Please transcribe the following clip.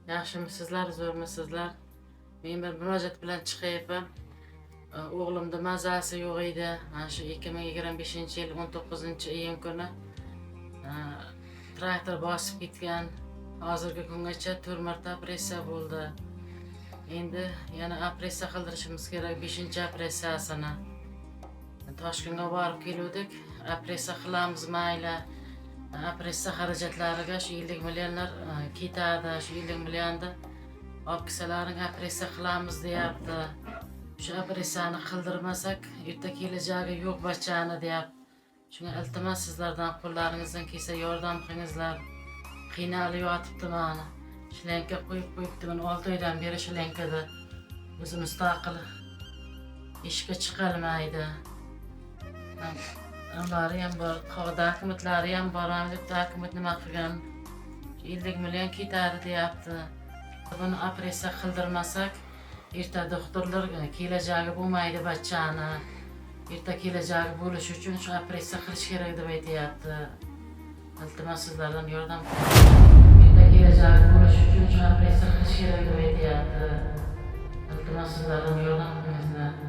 Yaxshimisizlar, zo'rmisizlar? Men bir murojaat bilan chiqyapman. O'g'limda mazasi yo'q edi. Mana shu 2025-yil 19-iyun kuni traktor bosib ketgan. Hozirgi kungacha 4 marta operatsiya bo'ldi. Endi yana operatsiya qildirishimiz kerak, 5-operatsiyasini. Toshkentga borib keluvdik. Operatsiya qilamiz, mayli. Operatsiya xarajatlariga shu 50 millionlar ketadi. Shu 50 millionni olib kelsalaring, operatsiya qilamiz deyapti. Shu operatsiyani qildirmasak, erta kelajagi yo'q bachani deyapti. Shunga iltimos sizlardan, qo'llaringizdan kelsa yordam qilingizlar. Qiynalib yotibdi mani. Shlenka qo'yib qo'yibdi, mana 6 oydan beri shlenkada. O'zi mustaqil ishga chiqolmaydi. Ular ham bor, dokumentlari ham bor, deb dokument nima qilgan. 50 million ketadi deyapti. Buni operatsiya qildirmasak, erta doktorlar kelajagi bo'lmaydi bachani. Erta kelajagi bo'lishi uchun shu operatsiya qilish kerak deb aytyapti. Iltimos sizlardan yordam. Erta kelajagi bo'lishi uchun shu operatsiya qilish kerak deb aytyapti. Iltimos sizlardan yordam qilingizlar.